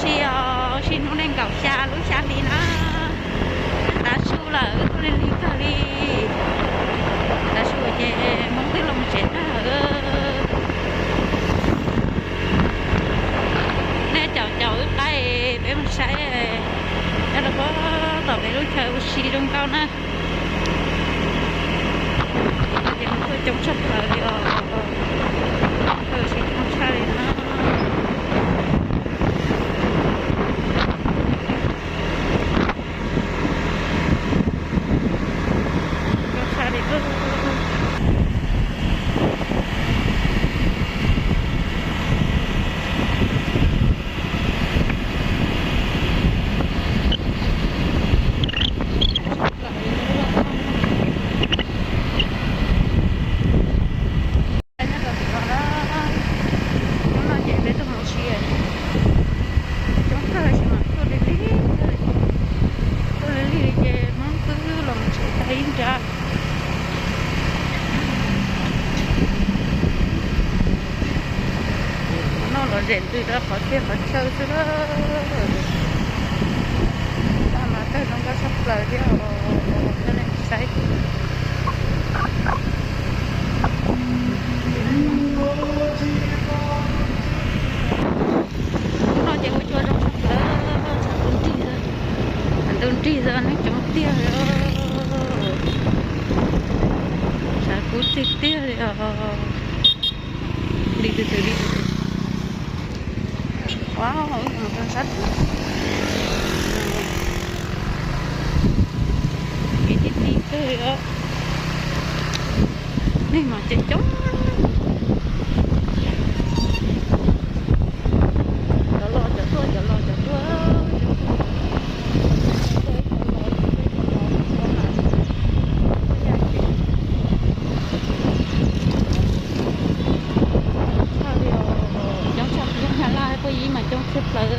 Tiag, ua si hnub nees nkaum xya lub xya hli na, tav su lawm, tuaj lig lig kawg li. Tav su ces Hmoob twb los tsev tag lawm. Nej caum caum wb qaib peb mus saib nyob rau puag tom peb lub chaw ua si zoo nkauj na. Ces kuj coob tshaj plaws li os, kuj coob tshaj li na. Hnub no ces peb tuaj mus ua si, coob kawg tab sis mas tuaj lig lig, tuaj lig lig ces Hmoob twb los mus tsev tag ib nrab. Noj los zem ntws rau qhov txhia qhov chaw xwb. Tab mas tawg zoo nkauj tshaj plaws thiab, coj nej saib. Hnub no ces ua cua zoo tshaj plaws, tshav kub nrig xwb, tshav ntuj nrig xwb, neeg coob tiag li, tshav kub tiag tiag li os. Li tus twg li tus twg. Wow, sab tid, kev tij tij kawg li os. Neeg mas coob coob. Cov los cov tuaj, cov los cov tuaj. Coob tshaj, Nyab Laj puab yib mas coob tshaj plaws.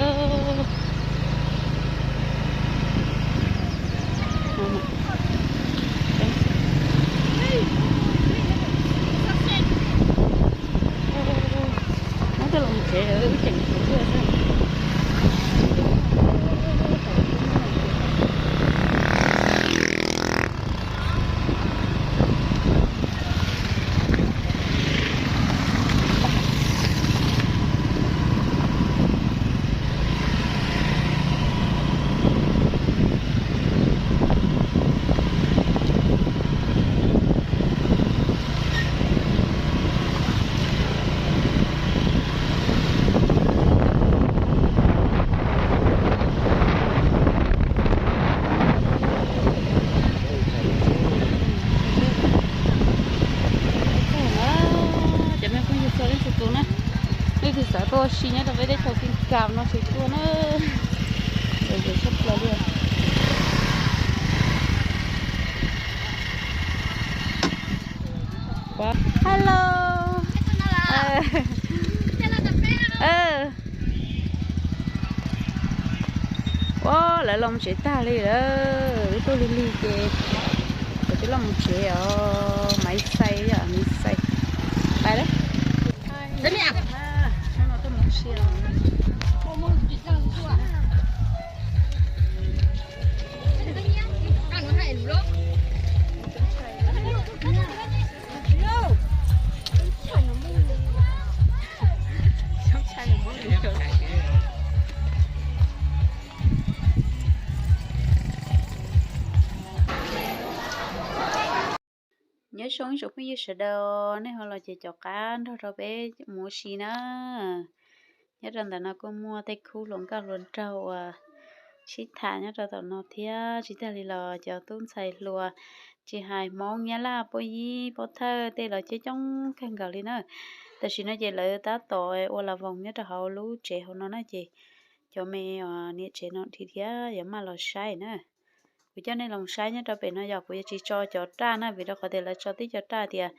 Muab tej los mus tsev wb tseem tshuav tuaj xwb. Cov me phooj ywg txhua leej txhua tus na, leej twg xav tuaj ua si nyob rau peb teb chaws Kis Kas no ces tuaj na. Txawv tshaj plaws li. Hello. Ua lawv los tsev tag li lawm, wb tuaj lig lig ces lawv twb los mus tsev os. Maiv Xais yom, Maiv Xais. Pais lawm. Nyob zoo ib tsoom phooj ywg sawv daws, nej ho los ces caum qab nrog rau peb mus ua si na. Nyob rau ntawm no kuj muaj tej khub hluas nkauj hluas nraug uas sib tham nyob rau tom no thiab. Tsis tag li los cov tub ntxhais hluas, tsis hais Hmoob, Nyab Laj, Pob Yib, Pob Thawj tej los coob coob kawg nkaus li na. Tam sim no ces lawv tab tom ua las voos nyob rau hauv lub tsev hauv no na ces cov me niam tsev no dhia thiab yuav maj los saib na. Kuv coj nej los saib nyob rau pem no yog kuv yuav tsis tso cov raj na, vim rau qhov tias lawv tso tib co raj tias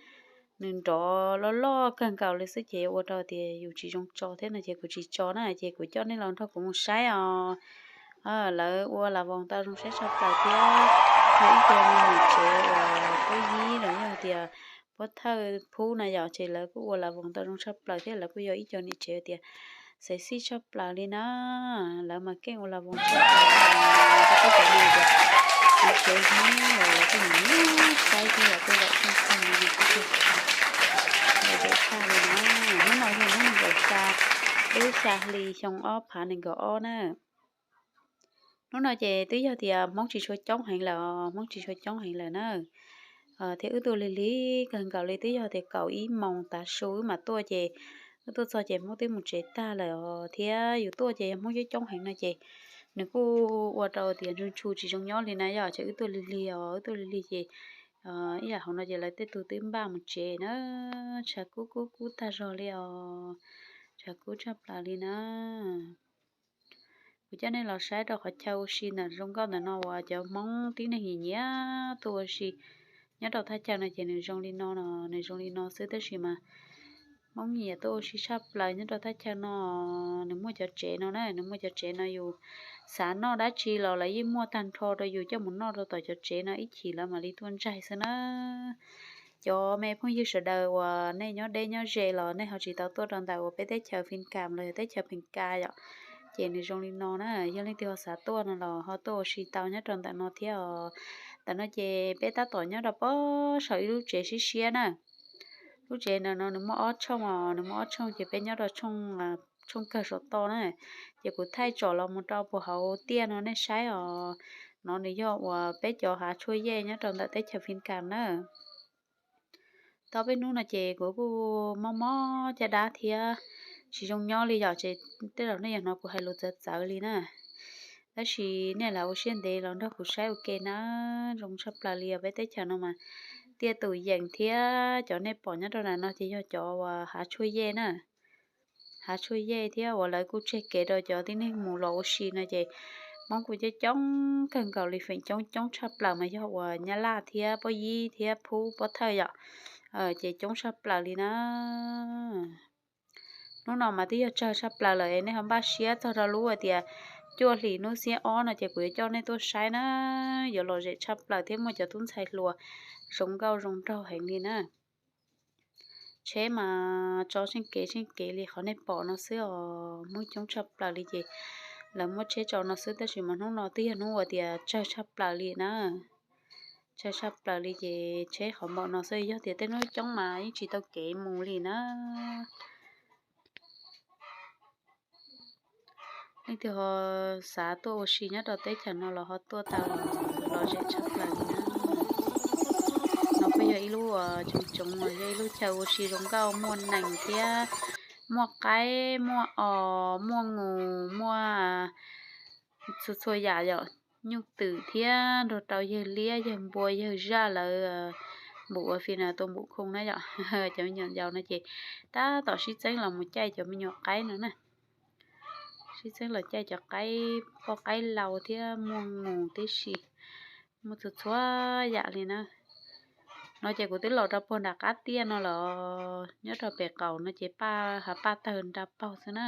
nws nrov loj loj kawg nkaus li xwb ces ua rau tias yus tsis zoo tso thiab no ces kuv tsis tso na, ces kuv coj nej los nrog kuv mus saib os. Lawv ua las voos tau zoo saib tshaj plaws thiab, yog ib co me niam tsev uas Pob Yib los yog tias Pob Thawj Phub na yom, ces lawv kuj ua las voos tau zoo tshaj plaws thiab lawv kuj yog ib co niam tsev tias Xaiv xij tshaj plaws li na. Lawv mas keej ua la voos tshaj plaws li os. Teb chaws no tias, tsev Hmoob los lawv kuj mus saib thiab yom, tej zaum tseem tag li no kuj tseem lom zem tshaj li na. Hnub no yog hnub nees nkaum xya, lub xya hli xyoo ob phav nees nkaum ob na. Hnub no ces twb yog tias Hmoob tsis tshua coob heev lawm os, Hmoob tsis tshua coob heev lawm na. Thiab wb tuaj lig lig kawg nkaus li, twb yog tias kaum ib moos tav su wb mam tuaj ces wb tuaj txog ces Hmoob twb mus tsev tag lawm os. Thiab yus tuaj ces yog Hmoob coob coob heev no ces nws kuj ua rau tias ntsug ntshu tsis zoo nyob li na yom. Ces wb tuaj lig lig os, wb tuaj lig lig ces ib yam hauv no ces lawv tej tug twb npaj mus tsev na. Tshav kub kub kub tag zog li os, tshav kub tshaj plaws li na. Kuv coj nej los saib rau qhov chaw ua si ntawm zoo nkauj ntawm no uas cov Hmoob tib neeg nyiam nyiam tuaj ua si nyob rau thaj chaw no ces nws zoo li no, nws zoo li no xwb tab sis mas Hmoob nyiam tuaj ua si tshaj plaws nyob rau thaj chaw no. Nws muaj cov tsev no na, nws muaj cov tsev no yus xav noj dab tsi los lawv yeej muaj tag nrho rau yus coj mus noj rau tom cov tsev no ib chim lawv mam li tuaj ntsaig xwb na. Cov me phooj ywg sawv daws uas nej nyob deb nyob ze los nej ho tsis tau tuaj rau ntawm uas peb teb chaws Fij Kam los yog teb chaws Pheem Ka yom, ces nws zoo li no na. Yog leej twg ho xav tuaj no los ho tuaj ua si tau nyob rau ntawm no thiab os. Ntawm no ces peb tab tom nyob rau pob saum ib lub tsev siab siab na. Lub tsev ntawm no nws muaj ob tshooj os, nws muaj ob tshooj ces peb nyob rau tshooj kawg saum toj na. Ces kuv thaij tsom los mus rau puag hauv tiaj no nej saib os. No nws yog uas peb cov hav tshuaj yej nyob rau ntawm teb chaws Fij Kam na. Tau peb hnub no ces kuv kuj mob mob caj dab thiab tsis zoo nyob li yom, ces tej zaum nej yuav hnov kuv hais lus txawv txawv li na. Tab sis nej lam ua siab ntev los nrog kuv saib ua ke na. Zoo tshaj plaws li os, peb teb chaws no mas tiaj tus yeem thiab cov nej pom nyob rau ntawm no ces yog cov uas hav tshuaj yej na. Hav tshuaj yej thiab uas lawv kuj tseg kev rau cov tib neeg mus los ua si no ces Hmoob kuj coob coob kawg nkaus li, feem coob coob tshaj plaws mas yog uas Nyab Laj thiab Pob Yib thiab Phub Pob Thawj yom, ces coob tshaj plaws li na. Hnub no mas twb yog tsawg tshaj plaws lawm, nej ho npaj siab txog rau lub tias cuaj hlis hnub xiab ob no ces kuv yuav coj nej tuaj saib na. Yuav lom zem tshaj plaws thiab muaj cov tub ntxhais hluas zoo nkauj zoo nraug heev li na. Tsheb mas tso tsheej kev tsheej kev li qhov nej pom no xwb os, Hmoob coob tshaj plaws li ces lawv muab tsheb tso no xwb, tab sis mas hnub no twb yog hnub uas tias tsawg tshaj plaws li na. Tsawg tshaj plaws li ces tsheb qhov npaum no xwb, yog tias tej hnub coob mas yeej tsis tau kev mus li na. Leej twg ho xav tuaj ua si nyob rau teb chaws no los ho tuaj tau, lom zem tshaj plaws li na. No kuj yog ib lub uas tsoov tsoov uas yog ib lub chaw ua si zoo nkauj, muaj nees thiab muaj qaib muaj os, muaj nus, muaj txhua txhua yam yom, nyuj twm thiab nrog rau yawg liab yawg npua yawg zaj lawv npum ua fi na tua npum khoo na yom. Cov me nyuam yaus no ces tab tom sib txeeb los mus caij cov me nyuam qaib no na. Sib txeeb los caij cov qaib, poj qaib laus thiab muaj nus tib si, muaj txhua txhua yam li na. No ces kuv twb los rau puag nram qab tiaj no los nyob rau pem qaum no ces paj hav paj tawg nra paug xwb na.